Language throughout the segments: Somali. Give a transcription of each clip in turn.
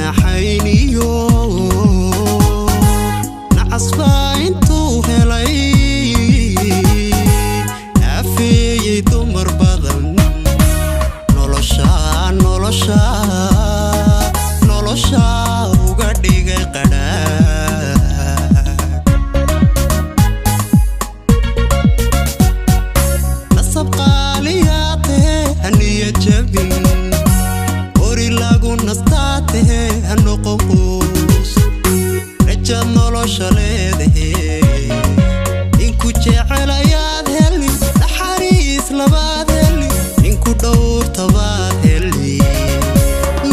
Naxayniyo nacasbaa intuu helay naafeeyey dumar badan nolosha nolosha nolosha uga dhigay qadhaadh. Nasab qaaliyaa tahe haniya jabin, hori lagu nastaa tahe ha noqon quus, rajaad nolosha leedahe ninku jecel ayaad heli, naxariis labaad heli, ninku dhowrtabaad heli.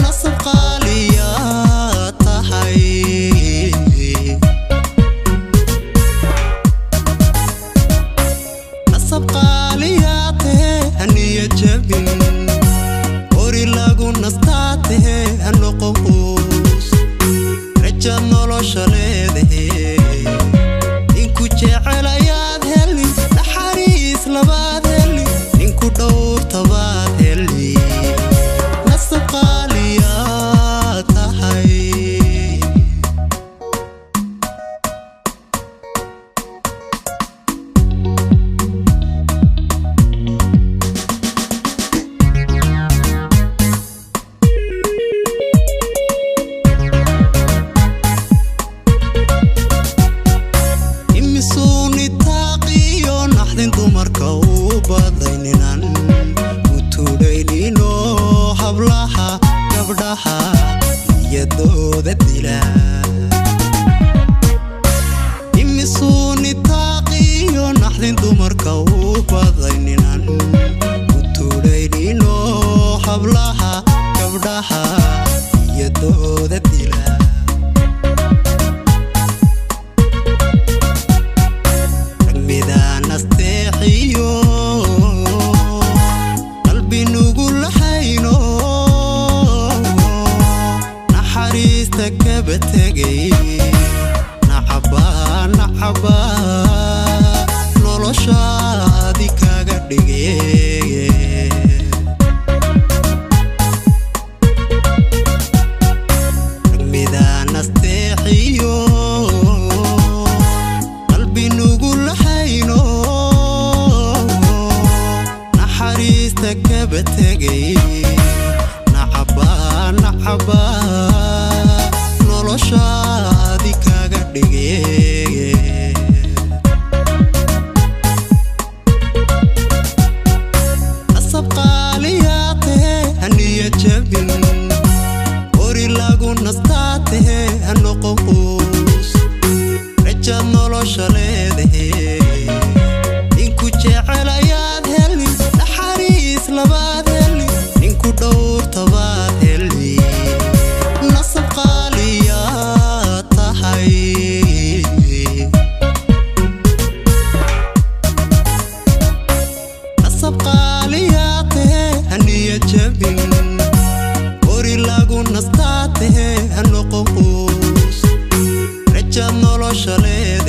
Nasab qaaliyaa tahay. Nasab qaaliyaa tahe haniya jabin, hori lagu nastaa tahe ha noqon quus, rajaad nolosha leedahe ninku jecel ayaad heli, naxariis labaad heli, ninku dhowrtabaad heli. Nasab qaaliyaa tahay. Imisuuni taaqiyo naxdin dumarka u badayninan u tudhaynino hablaha gabdhaha niyadooda dila. Imisuuni taaqiyo naxdin dumarka u badayninan u tudhaynino hablaha gabdhaha niyadooda dila. Ragmidaanasteexiyo qalbi nugu lahayno naxariista kaba tegay, nacaba nacaba noloshaadi kaga dhige. Ragmidaanasteexiyo qalbi nugu lahayno naxariista kaba tegay, nacaba nacaba noloshaadi kaga dhige. Nasab qaaliyaa tahe haniya jabin, hori lagu nastaa tahe ha noqon quus, rajaad nolosha leedahe ninku jecel ayaad heli, naxariis labaad heli, ninku dhowrtabaad heli. Nasab qaaliyaa tahay. Nasab qaaliyaa tahe haniya jabin, hori lagu nastaa tahe ha noqon quus, rajaad nolosha leedahe.